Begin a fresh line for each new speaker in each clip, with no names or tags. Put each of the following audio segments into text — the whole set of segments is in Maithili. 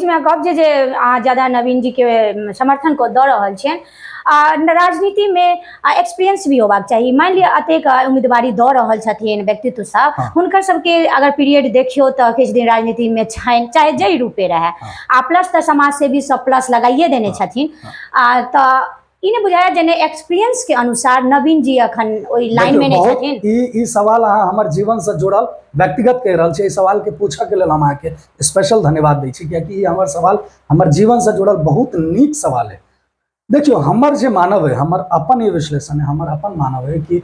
बीचमे कहब जे जे अहाँ ज्यादा नवीन जीके समर्थन कऽ दऽ रहल छियनि। आ राजनीतिमे एक्सपीरियंस भी होबाक चाही। मानि लिअ एतेक उम्मीदवारी दऽ रहल छथिन व्यक्तित्व सब, हुनकर सबके अगर पीरियड देखियौ तऽ किछु दिन राजनीतिमे छनि, चाहे जाहि रूपे रहए, आ प्लस तऽ समाज सेवी सब प्लस लगाइए देने छथिन। आ तऽ ई नहि बुझाया जे नहि एक्सपीरियंस के अनुसार नवीन जी अखन ओहि लाइन में
नहीं छथिन। ई ई सवाल अहाँ हमर जीवन से जुड़ल व्यक्तिगत कहि रहल छी। ई सवाल के पूछऽ के लेल हम अहाँके स्पेशल धन्यवाद दै छी, कियाकि ई हमर सवाल हमर जीवन से जुड़ल बहुत नीक सवाल है। देखियौ, हमर जे मानव है, हमर अपन ई विश्लेषण है, हमर अपन मानव है कि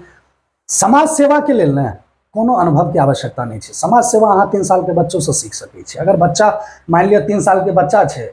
समाज सेवा के लेल ने कोनो अनुभव के आवश्यकता नहीं छै। समाज सेवा अहाँ 3 साल के बच्चों से सीख सकै छी। अगर बच्चा मान लिअ 3 साल के बच्चा छै,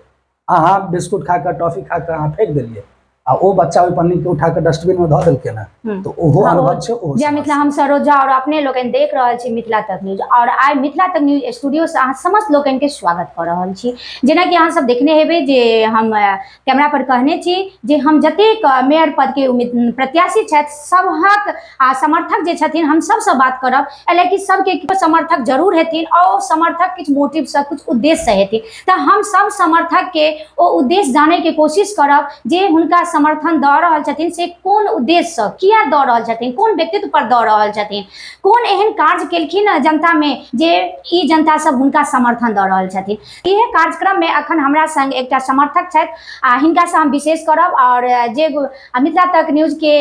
अहाँ बिस्कुट खा कऽ टॉफी खा कऽ अहाँ फेंक देलियै आ ओ बच्चा ओहि पन्नी के उठा कऽ डस्टबिन में धऽ देलकै ने, तऽ ओहो अनुभव छै। ओहो
जय मिथिला, हम सरोजा और अपने लोकनि देख रहल छी मिथिला तक न्यूज, और आइ मिथिला तक न्यूज स्टूडियो से अहाँ समस्त लोकनि के स्वागत कऽ रहल छी। जेनाकि अहाँ सब देखने हेबै जे हम कैमरा पर कहने छी जे हम जतेक मेयर पद के उम्मीद प्रत्याशी छथि सबहक आ समर्थक जे छथिन हम सबसँ बात करब, एहि सबके समर्थक जरूर हेथिन और समर्थक किछु मोटिव से कुछ उद्देश्य से हेथिन, तऽ हम सब समर्थक के ओ उद्देश्य जाने के कोशिश करब जे हुनका समर्थन दऽ रहल छथिन से कोन उद्देश्यसँ किया दऽ रहल छथिन, कोन व्यक्तित्व पर दऽ रहल छथिन, कोन एहन कार्य केलखिन जनता में जे ई जनता सब हुनका समर्थन दऽ रहल छथिन। इहे कार्यक्रम में अखन हमरा संग एकटा समर्थक छथि आ हिनकासँ हम विशेष करब, और जे मिथिला तक न्यूज के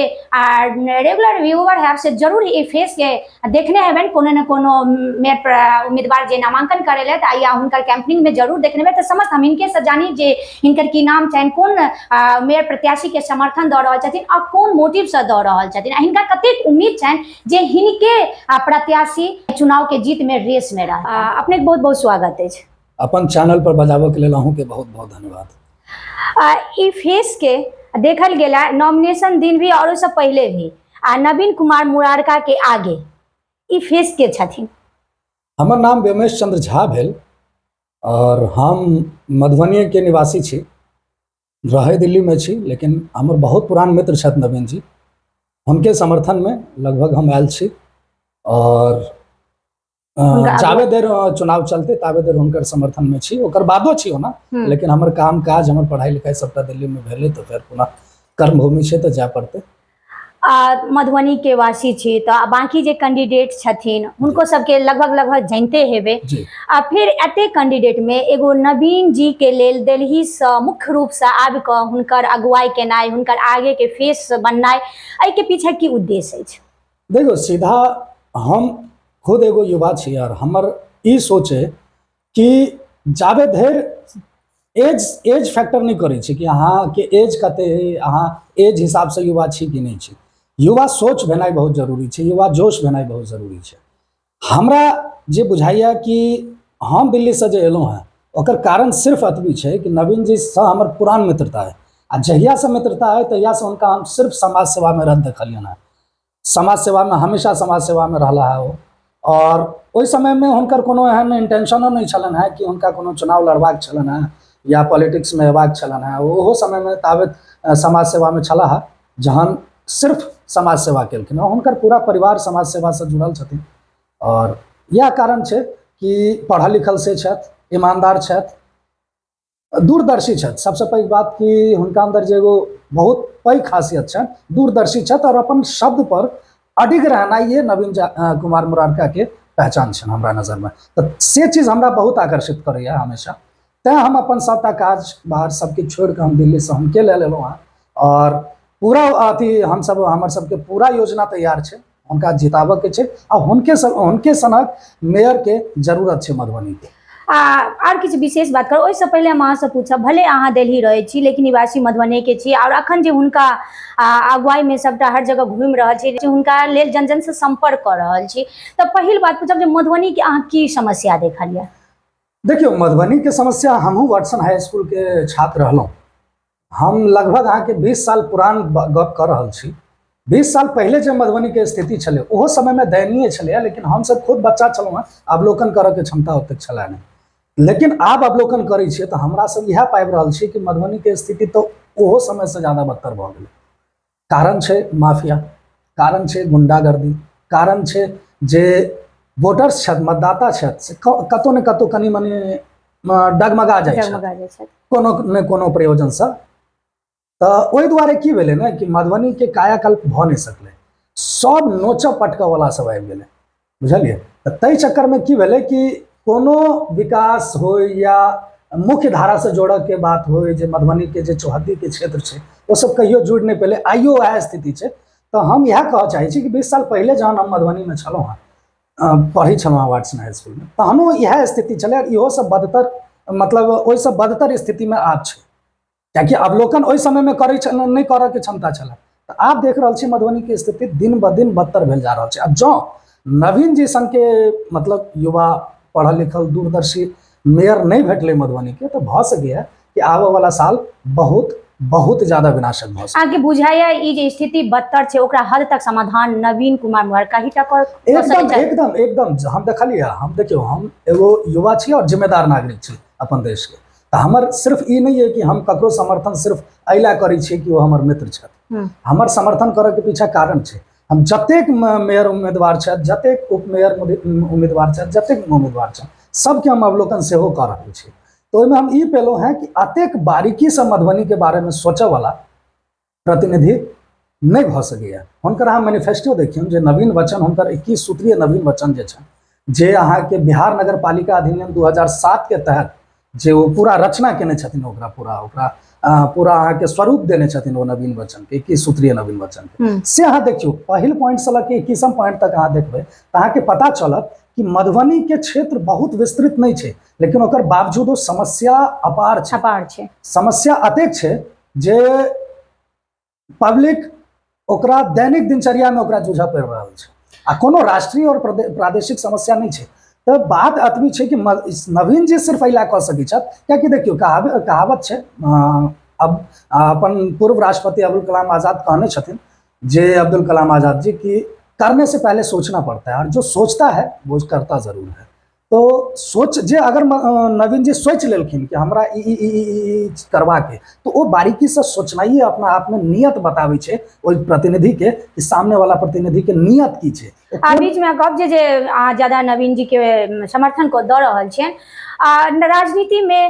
रेगुलर व्यूअर है से जरूर ई फेस के देखने हेबनि, कोनो ने कोनो मेयर उम्मीदवार जे नामांकन करै लए या हुनकर कैंपेनिंग में जरूर देखने हेबै। तऽ समस्त हम हिनके से जानी जे हिनकर की नाम छनि, कोन मेयर प्रत्याशी के समर्थन दऽ रहल छथिन आ कोन मोटिव से दऽ रहल छथिन, आ हिनका कतेक उम्मीद छनि जे हिनके प्रत्याशी चुनाव के जीत में रेस में रह। अपने के बहुत बहुत स्वागत अछि।
अपन चैनल पर बजाबऽ के लेल अहूँ के बहुत बहुत धन्यवाद।
ई फेस के देखल गेला नॉमिनेशन दिन भी और ओहिसँ पहले भी, आ नवीन कुमार मुरारका के आगे ई फेस के छथिन।
हमर नाम व्योमेश चंद्र झा भेल और हम मधुबनी के निवासी छी, रहै दिल्ली में छी, लेकिन हमर बहुत पुरान मित्र छथि नवीन जी, हुनके समर्थन में लगभग हम आयल छी और जाबे देर चुनाव चलते ताबे देर हुनकर समर्थन में छी, ओकर बादो छी ओना, लेकिन हमर काम काज हमर पढ़ाई लिखाई सबटा दिल्ली में भेलै, तऽ फेर पुनः कर्मभूमि छै तऽ जाय पड़तै।
मधुबनी के वासी छी तऽ बाकी जे कैंडिडेट छथिन हुनको सबके लगभग लगभग जानिते हेबै, आ फिर एते कैंडिडेट में एगो नवीन जी के लेल दिल्ली से मुख्य रूप से आबि कऽ हुनकर अगुवाई केनाइ, हुनकर आगे के फेस बननाइ, एहिके पीछे की उद्देश्य अछि?
देखो, सीधा हम खुद एगो युवा छी और हमर ई सोच है कि जाबे धरि एज एज फैक्टर नहीं करै छै कि अहाँके एज कते है, अहाँ एज हिसाबसँ युवा छी कि नहि छी। युवा सोच भेनाइ बहुत जरूरी छै, युवा जोश भेनाइ बहुत जरूरी छै। हमरा जे बुझाइए कि हम दिल्लीसँ जे एलहुँ हेँ ओकर कारण सिर्फ एतबी छै कि नवीन जीसँ हमर पुरान मित्रता है, आ जहियासँ मित्रता है तहियासँ हुनका हम सिर्फ समाज सेवामे रत देखलियनि हेँ। समाज सेवामे हमेशा समाज सेवामे रहला है ओ, और ओहि समयमे हुनकर कोनो एहन इंटेंशनो नहि छलनि हेँ कि हुनका कोनो चुनाव लड़बाक छलनि हेँ या पॉलिटिक्समे अयबाक छलनि हेँ। ओहो समयमे ताबत समाज सेवामे छलाह हेँ, जहन सिर्फ समाज सेवा केलखिन, और हुनकर पूरा परिवार समाज सेवासँ जुड़ल छथिन। और इएह कारण छै कि पढ़ल लिखल से छथि, ईमानदार छथि, दूरदर्शी छथि। सबसँ पैघ बात कि हुनका अन्दर जे एगो बहुत पैघ खासियत छनि, दूरदर्शी छथि और अपन शब्द पर अडिग रहनाइ ये नवीन कुमार मुरारका के पहचान छनि हमरा नजरमे। तऽ से चीज हमरा बहुत आकर्षित करैए हमेशा, तैँ हम अपन सबटा काज बाहर सबकिछु छोड़िकऽ हम दिल्लीसँ हुनके लए लेलहुँ हँ और पूरा अथी हमसब हमर सबके पूरा योजना तैयार छै, हुनका जिताबऽके छै आ हुनके सनक मेयरके जरूरत छै मधुबनीके।
आ आर किछु विशेष बात करू ओहिसँ पहिले हम अहाँसँ पूछब, भले अहाँ दिल्ली रहै छी लेकिन निवासी मधुबनीके छी और अखन जे हुनका अगुवाईमे सबटा हर जगह घुमि रहल छी, हुनका लेल जन जनसँ सम्पर्क कऽ रहल छी, तऽ पहिल बात पूछब जे मधुबनीके अहाँ की समस्या देखलियै?
देखियौ, मधुबनीके समस्या हमहूँ वाटसन हाई स्कूलके छात्र रहलहुँ। हम लगभग अहाँके 20 साल पुरान गप कऽ रहल छी। 20 साल पहिले जे मधुबनीके स्थिति छलै ओहो समयमे दयनीय छलैए, लेकिन हमसब खुद बच्चा छलहुँ हेँ, अवलोकन करऽके क्षमता ओतेक छलै नहि। लेकिन आब अवलोकन करै छियै तऽ हमरा सब इएह पाबि रहल छी कि मधुबनीके स्थिति तऽ ओहो समयसँ ज्यादा बदतर भऽ गेलै। कारण छै माफिया, कारण छै गुंडागर्दी, कारण छै जे वोटर्स छथि, मतदाता छथि, से कतहु ने कतहु कनि मनि डगमगा जाइ छै,
डगमगा जाइ छथि
कोनो ने कोनो प्रयोजनसँ। तऽ ओहि दुआरे की भेलै ने कि मधुबनीके कायाकल्प भऽ नहि सकलै, सब नोचऽ पटकऽ वाला सब आबि गेलै, बुझलियै। तऽ ताहि चक्करमे की भेलै कि कोनो विकास होइ या मुख्य धारासँ जोड़ऽके बात होइ, जे मधुबनीके जे चौहद्दीके क्षेत्र छै ओ सब कहियो जुड़ि नहि पेलै, आइयो वएह स्थिति छै। तऽ हम इएह कहऽ चाहै छी कि 20 साल पहिले जहन हम मधुबनीमे छलहुँ हँ, पढ़ै छलहुँ हँ वाटसन हाई स्कूलमे, तहनो इएह स्थिति छलै, आओर इहोसँ बदतर, मतलब ओहिसँ बदतर स्थितिमे आब छै, कियाकि अवलोकन ओहि समयमे करै छल नहि करऽके क्षमता छलै। तऽ आब देख रहल छी मधुबनीके स्थिति दिन ब दिन बदतर भेल जा रहल छै। आ जँ नवीन जी सनके मतलब युवा पढ़ल लिखल दूरदर्शी मेयर नहि भेटलै मधुबनीके, तऽ भऽ सकैए कि आबऽवला साल बहुत बहुत ज्यादा विनाशक भऽ सकैए।
अहाँके बुझाइया ई जे स्थिति बदतर छै ओकरा हद तक समाधान नवीन कुमार मुरारका ही टा कऽ
एकदम
सकैत छथि?
एकदम एकदम। हम देखलियै, हम देखियौ, हम एगो युवा छी और जिम्मेदार नागरिक छी अपन देशके, तऽ हमर सिर्फ ई नहि अइ कि हम ककरो समर्थन सिर्फ एहि लए करै छियै कि ओ हमर मित्र छथि। हमर समर्थन करऽके पीछा कारण छै, हम जतेक मेयर उम्मीदवार छथि, जतेक उपमेयर उम्मीदवार छथि, जतेक उम्मीदवार छथि, सबके हम अवलोकन सेहो कऽ रहल छी। तऽ ओहिमे हम ई पेलहुँ हेँ कि एतेक बारीकीसँ मधुबनीके बारेमे सोचऽवला प्रतिनिधि नहि भऽ सकैए। हुनकर अहाँ मैनिफेस्टो देखियौ जे नवीन वचन, हुनकर 21 सूत्रीय नवीन वचन जे छनि, जे अहाँके बिहार नगर पालिका अधिनियम 2007 के तहत जे ओ पूरा रचना केने छथिन, ओकरा पूरा ओकरा पूरा अहाँके स्वरूप देने छथिन ओ नवीन वचन के, 21 सूत्रीय नवीन वचन के, से अहाँ देखियौ पहिल पॉइंट से लऽ के 21 पॉइंट तक अहाँ देखबै तऽ अहाँके पता चलत कि मधुबनी के क्षेत्र बहुत विस्तृत नहि छै, लेकिन ओकर बावजूदो समस्या अपार छै।
अपार छै।
समस्या अतेक छै जे पब्लिक ओकरा दैनिक दिनचर्यामे ओकरा जूझऽ पड़ि रहल छै, आ कोनो राष्ट्रीय और प्रादेशिक समस्या नहि छै। तऽ बात एतबी छै कि नवीन जी सिर्फ एहि लए कऽ सकै छथि, कियाकि देखियौ कहावत छै, अब अपन पूर्व राष्ट्रपति अब्दुल कलाम आज़ाद कहने छथिन जे अब्दुल कलाम आज़ाद जी कि करने से पहले सोचना पड़ता है और जो सोचता है वो करता जरूर है। तो सोच जे अगर नवीन जी सोचि लेलखिन कि हमरा ई ई ई ई करबाके, तऽ ओ बारीकीसँ सोचनाइए अपना आपमे नियत बताबै छै ओहि प्रतिनिधिके कि सामने वाला प्रतिनिधिके नियत की छै।
आ बीचमे कहब जे अहाँ ज्यादा नवीन जीके समर्थन कऽ दऽ रहल छियनि, आ राजनीतिमे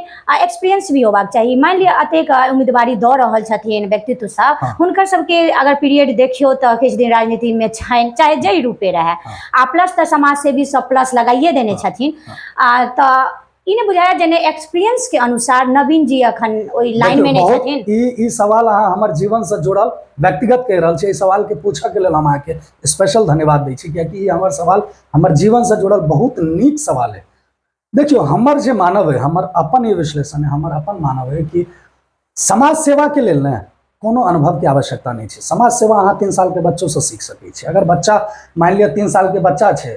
एक्सपीरियंस भी होबाक चाही। मानि लिअ एतेक उम्मीदवारी दऽ रहल छथिन व्यक्तित्व सब, हुनकर सबके अगर पीरियड देखियौ तऽ किछु दिन राजनीतिमे छनि, चाहे जाहि रूपे रहए, आ प्लस तऽ समाज सेवी सब प्लस लगाइए देने छथिन, आ तऽ ई नहि बुझाया जे एक्सपीरियंस के अनुसार नवीन जी अखन ओहि लाइन में नहीं छथिन।
ई सवाल अहाँ हमर जीवन से जुड़ल व्यक्तिगत कहि रहल छी, एहि सवाल के पूछऽ के लेल हम अहाँके स्पेशल धन्यवाद दै छी, कियाकि ई हमर सवाल हमर जीवन से जुड़ल बहुत नीक सवाल है। देखियौ हमर जे मानव है, हमर अपन ई विश्लेषण है, हमर अपन मानव है कि समाज सेवा के लेल ने कोनो अनुभव के आवश्यकता नहीं छै। समाज सेवा अहाँ 3 साल के बच्चों से सीख सकै छी। अगर बच्चा मानि लिअ 3 साल के बच्चा छै,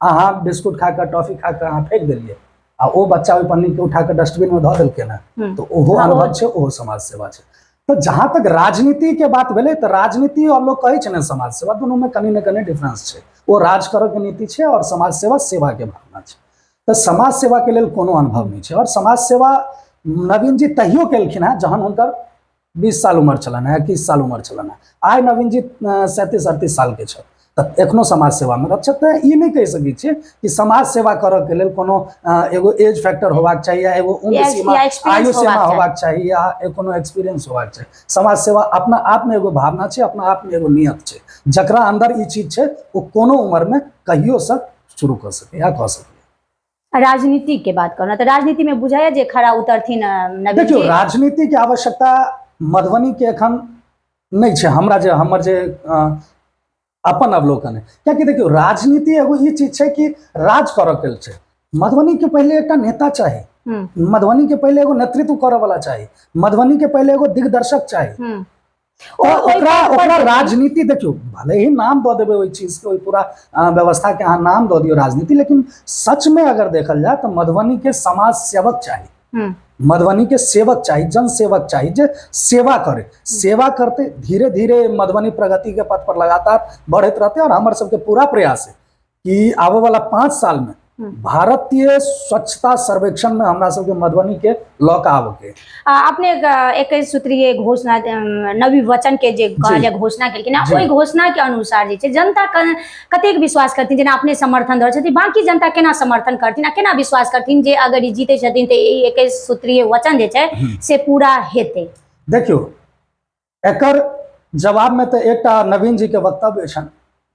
अहाँ बिस्कुट खा कऽ टॉफी खा कऽ अहाँ फेंक देलियै आ ओ बच्चा ओहि पन्नी के उठा कऽ डस्टबिन में धऽ देलकै ने, तऽ ओहो अनुभव छै, ओहो समाज सेवा छै। तऽ जहाँ तक राजनीति के बात भेलै तऽ राजनीति और लोग कहै छै ने समाज सेवा, दुनू में कनि ने कनि डिफरेंस छै। ओ राज करऽ के नीति छै और समाज सेवा सेवा के भावना छै। तऽ समाज सेवा के लेल कोनो अनुभव नहि छै। और समाज सेवा नवीन जी तहियो केलखिन हेँ जहन हुनकर 20 साल उम्र छलनि हेँ, 21 साल उम्र छलनि हेँ। आइ नवीन जी 37-38 साल के छथि, तऽ एखनो समाज सेवामे रत छथि। तऽ ई नहि कहि सकै छियै कि समाज सेवा करऽ के लेल कोनो एगो एज फैक्टर होबाक चाही या एगो उम्र सीमा, आयु सीमा होबाक चाही या कोनो एक्सपीरियंस होबाक चाही। समाज सेवा अपना आपमे एगो भावना छै, अपना आपमे एगो नियत छै। जकरा अन्दर ई चीज छै ओ कोनो उम्रमे कहियोसँ शुरू कऽ सकैए या कऽ सकैए।
राजनीति के बात करना तऽ राजनीति में बुझाया जे खरा उतरथिन नवीन
देखियौ राजनीति के आवश्यकता मधुबनी के एखन नहि छै, हमरा जे हमर जे अपन अवलोकन है। कियाकि देखियौ राजनीति एगो ई चीज छै कि राज करऽ के छै। मधुबनी के पहिले एकटा नेता चाही, मधुबनी के पहिले एगो नेतृत्व करऽ वाला चाही, मधुबनी के पहिले एगो दिग्दर्शक चाही। ओकरा ओकरा राजनीति देखियौ भले ही नाम दऽ देबै ओहि चीजके, ओहि पूरा व्यवस्था के अहाँ नाम दऽ दियौ राजनीति, लेकिन सच में अगर देखल जाय तऽ मधुबनी के समाज सेवक चाही, मधुबनी के सेवक चाही, जन सेवक चाही जे सेवा करे। सेवा करते धीरे धीरे मधुबनी प्रगति के पथ पर लगातार बढ़ैत रहते। और हमर सबके पूरा प्रयास है कि आबे वाला 5 साल में भारतीय स्वच्छता सर्वेक्षण में हमरा सबके मधुबनी के लऽ कऽ आबऽ के।
अपने 21 सूत्रीय घोषणा, नवी वचन के जे कहल जाय घोषणा केलखिन, ओहि घोषणा के अनुसार जे छै जनता कतेक विश्वास करथिन? जेना अपने समर्थन दऽ छथिन, बाकी जनता केना समर्थन करथिन आ केना विश्वास करथिन जे अगर ई जीते छथिन तऽ ई 21 सूत्रीय वचन जे छै से पूरा हेतै?
देखियौ, एकर जवाब में तऽ एकटा नवीन जी के वक्तव्य छनि,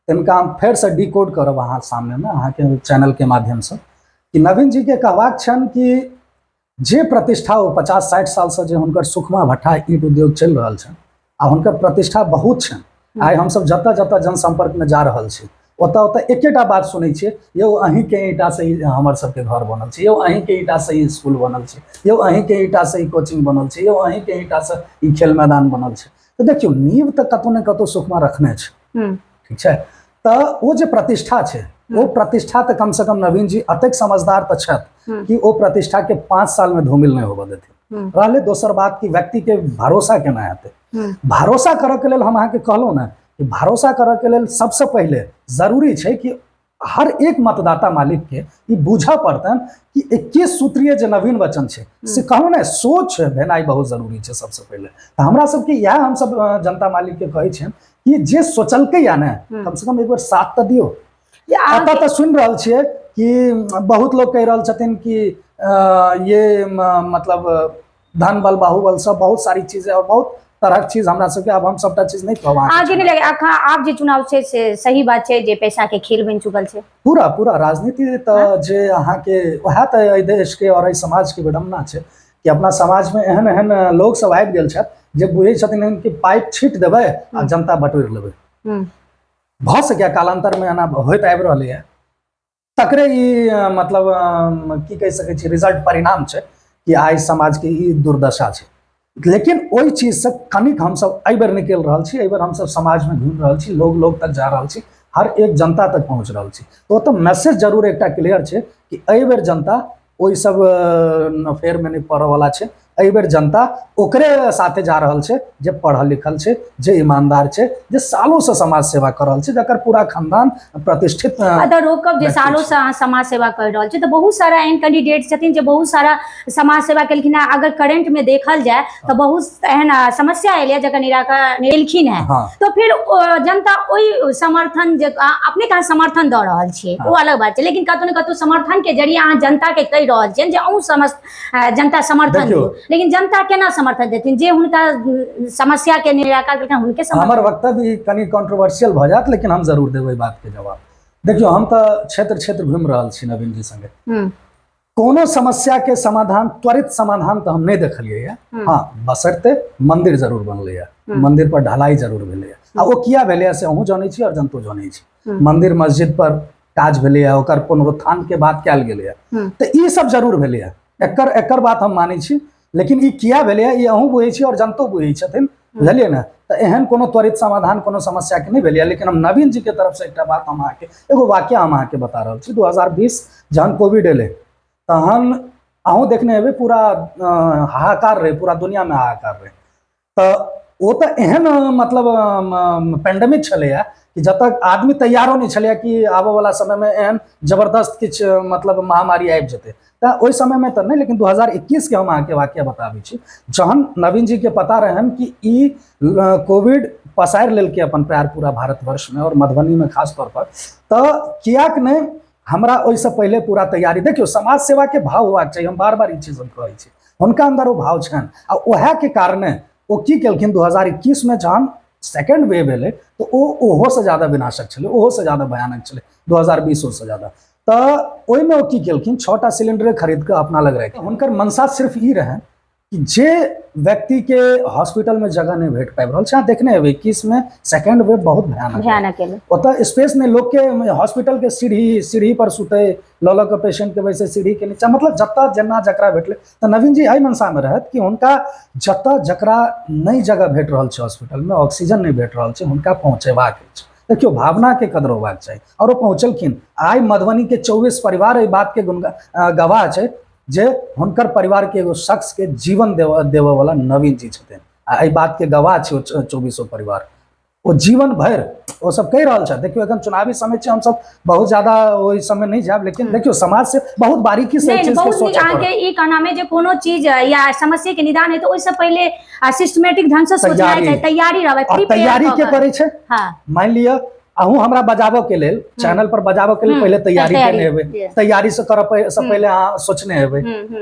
तिनका हम फेरसँ डिकोड करब अहाँ सामनेमे, अहाँके चैनलके माध्यमसँ, कि नवीन जी के कहबाक छनि कि जे प्रतिष्ठा ओ 50-60 सालसँ जे हुनकर सुखमा भट्ठा ईंट उद्योग चलि रहल छनि आ हुनकर प्रतिष्ठा बहुत छनि। आइ हमसब जतऽ जतऽ जनसंपर्कमे जा रहल छी ओतऽ ओतऽ एकेटा बात सुनै छियै, यौ अहीँके ईंटासँ ई हमर सबके घर बनल छै, यौ अहीँके ईंटासँ ई स्कूल बनल छै, यौ अहीँके ईंटासँ ई कोचिंग बनल छै, यौ अहीँके ईंटासँ ई खेल मैदान बनल छै। तऽ देखियौ, नींव तऽ कतौ ने कतौ सुखमा रखने छै, ठीक छै? तऽ ओ जे प्रतिष्ठा छै, ओ प्रतिष्ठा तऽ कम से कम नवीन जी अतेक समझदार तऽ छथि कि ओ प्रतिष्ठा के 5 साल में धूमिल नहि होबऽ देथिन। रहले दोसर बात कि व्यक्ति के भरोसा केना हेतै? भरोसा करऽ के लेल हम अहाँके कहलहुँ ने कि भरोसा करऽ के लेल सबसे पहिले जरूरी छै कि हर एक मतदाता मालिक के ई बूझऽ पड़तनि कि 21 सूत्रीय जे नवीन वचन छै से कहलहुँ ने, सोच भेनाइ बहुत जरूरी छै सबसे पहिले। तऽ हमरा सबके इएह हमसब जनता मालिक के कहै छियनि कि जे सोचलकै या ने, कम से कम एक बेर साथ तऽ दियौ। एतऽ तऽ सुनि रहल छियै कि बहुत लोग कहि रहल छथिन कि ये मतलब धन बल बाहुबल सब बहुत सारी चीज है और बहुत तरहक चीज हमरा सबके, आब हम सबटा चीज नहि कहब अहाँके।
अहाँके नहि लगे अखन आब जे चुनाव छै से सही बात छै जे पैसा के खेल बनि चुकल छै?
पूरा पूरा राजनीति तऽ जे अहाँके वएह तऽ एहि देश के और एहि समाज के विडम्बना छै कि अपना समाज में एहन एहन लोग सब आबि गेल छथि जे बुझै छथिन कि पाइप छीट देबै आ जनता बटोरि लेबै। भऽ सकैए कालांतर में एना होइत आबि रहलैए, तकरे ई मतलब की कहि सकै छी रिजल्ट परिणाम छै कि आइ समाजके ई दुर्दशा छै। लेकिन ओहि चीजसँ कनिक हमसब एहि बेर निकलि रहल छी, एहि बेर हमसब समाजमे घुमि रहल छी, लोग लोग तक जा रहल छी, हर एक जनता तक पहुँच रहल छी। तऽ ओतऽ मैसेज जरूर एकटा क्लियर छै कि एहि बेर जनता ओहि सब फेरमे नहि पड़ऽवला छै। एहि बेर जनता ओकरे साथे जा रहल छै जे पढ़ल लिखल छै, जे ईमानदार छै, जे सालों से समाज सेवा कर रहल छै, जकर पूरा खानदान प्रतिष्ठित
अतः रोकब जे
व्यक्ति
सालों
छै।
से अहाँ समाज सेवा कर रहल छी, तऽ बहुत सारा एहन कैंडिडेट छथिन जे बहुत सारा समाज सेवा केलखिन हेँ। अगर करेंट में देखल जाय तऽ बहुत एहन समस्या एलै जकर निराकरण एलखिन हेँ। तो फिर जनता ओहि समर्थन जे अपने के अहाँ समर्थन दऽ रहल छियै ओ अलग बात छै, लेकिन कतौ ने कतौ समर्थन के जरिए अहाँ जनता के कहि रहल छियनि जे अहूँ समस्त जनता समर्थन
देखियौ।
दियौ, लेकिन जनता केना समर्थन देथिन जे हुनका समस्या के निराकरण केलखिन हुनके समर्थन?
हमर वक्तव्य कनि कंट्रोवर्शियल भऽ जायत, लेकिन हम जरूर देबै बात के जवाब। देखियौ, हम तऽ क्षेत्र क्षेत्र घुमि रहल छी नवीन जी संगे, कोनो समस्या के समाधान त्वरित समाधान तऽ हम नहि देखलियै ये। हाँ, बसरते मंदिर जरूर बनलै ये, मंदिर पर ढलाई जरूर भेलै ये, आ ओ किया भेलै से अहूँ जनै छी और जनतो जनै छी। मंदिर मस्जिद पर काज भेलैए, ओकर पुनरुत्थान के बात कयल गेलैए, तऽ ई सब जरूर भेलैए, एकर एकर बात हम मानै छी। लेकिन ई किया भेलैए ई अहूँ बुझै छी और जनतो बुझै छथिन, बुझलियै ने? तऽ एहन कोनो त्वरित समाधान कोनो समस्या के नहि भेलैए। लेकिन हम नवीन जी के तरफ से एकटा बात हम अहाँके, एगो वाक्य हम अहाँके बता रहल छी। 2020 जहन कोविड एलै तहन अहूँ देखने हेबै पूरा हाहाकार रहै, पूरा दुनियामे हाहाकार रहै। तऽ ओ तऽ एहन मतलब पेंडेमिक छलैए कि जतऽ आदमी तैयारो नहि छलैए कि आबऽवला समयमे एहन जबरदस्त किछु मतलब महामारी आबि जेतै, तऽ ओहि समयमे तऽ नहि। लेकिन 2021 के हम अहाँके वाक्य बताबै छी, जहन नवीन जीके पता रहनि कि ई कोविड पसारि लेलकै अपन पैर पूरा भारतवर्षमे आओर मधुबनीमे खास तौर पर, तऽ किएक नहि हमरा ओहिसँ पहिले पूरा तैयारी। देखियौ, समाज सेवाके भाव होबाक चाही, हम बार बार ई चीज हम कहै छी, हुनका अंदर ओ भाव छनि आ उएहके कारणे ओ की केलखिन, 2021 में जहन सेकेंड वेव एलै तऽ ओ ओहोसँ ज्यादा विनाशक छलै, ओहोसँ ज्यादा भयानक छलै 2020 से ज्यादा। तऽ ओहिमे ओ की केलखिन, 6टा सिलेंडरे खरीद कऽ अपना लग राखि। हुनकर मनसा सिर्फ ई रहनि कि जे व्यक्तिके हॉस्पिटलमे जगह नहि भेट पाबि रहल छै, अहाँ देखने हेबै 21 में सेकेंड वेव बहुत भयानक रहै।
भयानक एलै।
ओतऽ स्पेस नहि, लोकके हॉस्पिटलके सीढ़ी सीढ़ी पर सुतै, लऽ लऽ कऽ पेशेंटके बैसे सीढ़ीके नीचा, मतलब जतऽ जेना जकरा भेटलै। तऽ नवीन जी एहि मनसामे रहथि कि हुनका जतऽ जकरा नहि जगह भेट रहल छै हॉस्पिटलमे, ऑक्सीजन नहि भेट रहल छै, हुनका पहुँचेबाक अछि। देखियौ, भावनाके कदर होबाक चाही आओर ओ पहुँचलखिन। आइ मधुबनीके 24 परिवार एहि बातके गवाह छै जे हुनकर परिवारके एगो शख्सके जीवन देबऽवला नवीन जी छथिन, आ एहि बातके गवाह छै ओ 24 परिवार। ओ जीवन भरि ओ सब कहि रहल छथि। देखियौ एखन चुनावी समय छै, हमसब बहुत ज्यादा ओहि समय नहि जायब, लेकिन देखियौ समाज से बहुत बारीकी से
नहीं, बहुत नीक अहाँके ई कहना में जे कोनो चीज या समस्या के निदान है तो ओहिसँ पहिले सिस्टमेटिक ढंग से सोचना चाही, तैयारी रहबै।
और तैयारी के करै छै?
हाँ।
मान लिअ अहूँ हमरा बजाबऽ के लेल, चैनल पर बजाबऽ के लेल पहिले तैयारी केने हेबै, तैयारी से करऽ से पहिले अहाँ सोचने हेबै,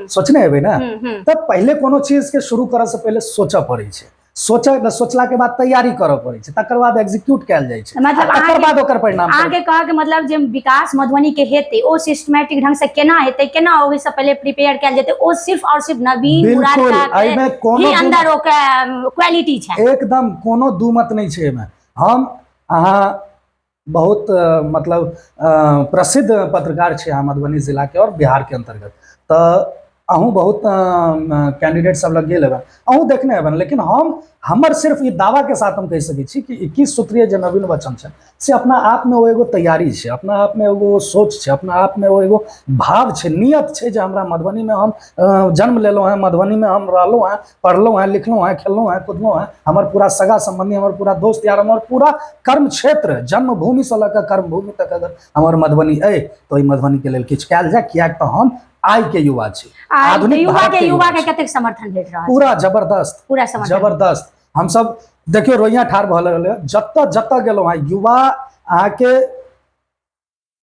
सोचने हेबै ने। तऽ पहिले कोनो चीज के शुरू करऽ से पहिले सोचऽ पड़ै छै, सोचला के बाद तैयारी करऽ पड़ै छै, तकर बाद एग्जीक्यूट कयल जाइ छै,
मतलब
तकर बाद ओकर परिणाम।
अहाँके कहऽ के मतलब जे विकास मधुबनी के हेतै ओ सिस्टमेटिक ढंग से केना हेतै, केना ओहि से पहिले प्रिपेयर कयल जेतै, ओ सिर्फ और सिर्फ नवीन मुरारका के अंदर ओकर क्वालिटी छै।
एकदम कोनो दू मत नहि छै एहिमे। हम अहाँ बहुत मतलब प्रसिद्ध पत्रकार छी अहाँ मधुबनी जिला के और बिहार के अंतर्गत, तऽ अहूँ बहुत कैंडिडेट सब लग गेल हेबै, अहूँ देखने हेबै, लेकिन हम हमर सिर्फ ई दावा के साथ हम कहि सकै छी कि 21 सूत्रीय जे नवीन वचन छै से अपना आप में ओ एगो तैयारी छै, अपना आप में एगो सोच छै, अपना आप में ओ एगो भाव छै, नियत छै जे हमरा मधुबनी में हम जन्म लेलहुँ हेँ, मधुबनी में हम रहलहुँ हेँ, पढ़लहुँ हेँ, लिखलहुँ हेँ, खेललहुँ हेँ, कूदलहुँ हेँ, हमर पूरा सगा संबंधी, हमर पूरा दोस्त यार, हमर पूरा कर्म क्षेत्र, जन्मभूमि से लऽ कऽ कर्मभूमि तक अगर हमर मधुबनी अइ तऽ ओहि मधुबनी के लेल किछु कयल जाय, किएक तऽ हम आइ के युवा छी।
आधुनिक युवा के युवा के कतेक समर्थन भेट रहल?
पूरा जबरदस्त,
पूरा समर्थन
जबरदस्त। हमसब देखियौ रोइया ठाढ़ भऽ गेल, जतऽ जतऽ गेलहुँ हेँ युवा अहाँके,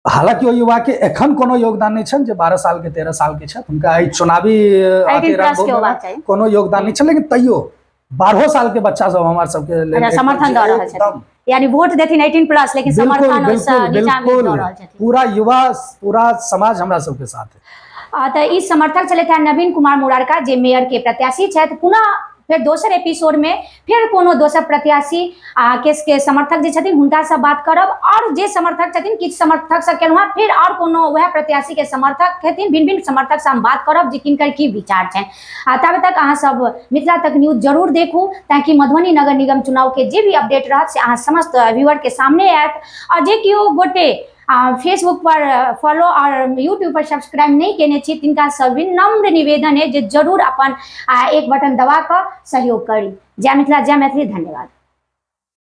हालांकि ओ युवा के एखन कोनो योगदान नहि छनि जे 12 साल के 13 साल के छथि, हुनका एहि चुनावी कोनो योगदान नहि छनि, लेकिन तैयो 12 साल के बच्चा सब हमार सबके लेल
समर्थन दऽ रहल छथिन, यानी वोट देथिन 18 प्लस, लेकिन समर्थन नीचा में दऽ रहल छथिन।
पूरा युवा, पूरा समाज हमरा सबके साथ
है। तऽ ई समर्थक छलथि हैं नवीन कुमार मुरारका जे मेयर के प्रत्याशी छथि। पुनः फेर दोसर एपिसोड में फेर कोनो दोसर प्रत्याशी के समर्थक जे छथिन हुनका से बात करब, और जे समर्थक छथिन किछु समर्थक से केलहुँ हँ, फिर और कोनो वएह प्रत्याशी के समर्थक हेथिन, भिन्न भिन्न समर्थक से हम बात करब जे किनकर की विचार छनि। आ तब तक अहाँ सब मिथिला तक न्यूज जरूर देखू, ताकि मधुबनी नगर निगम चुनाव के जे भी अपडेट रहत से अहाँ समस्त व्यूअर के सामने आयत। और जे केओ गोटे फेसबुक पर फॉलो और यूट्यूब पर सब्सक्राइब नहीं केने छी तिनका से विनम्र निवेदन है जे जरूर अपन एक बटन दबा कऽ सहयोग करी। जय मिथिला, जय मैथिली, धन्यवाद।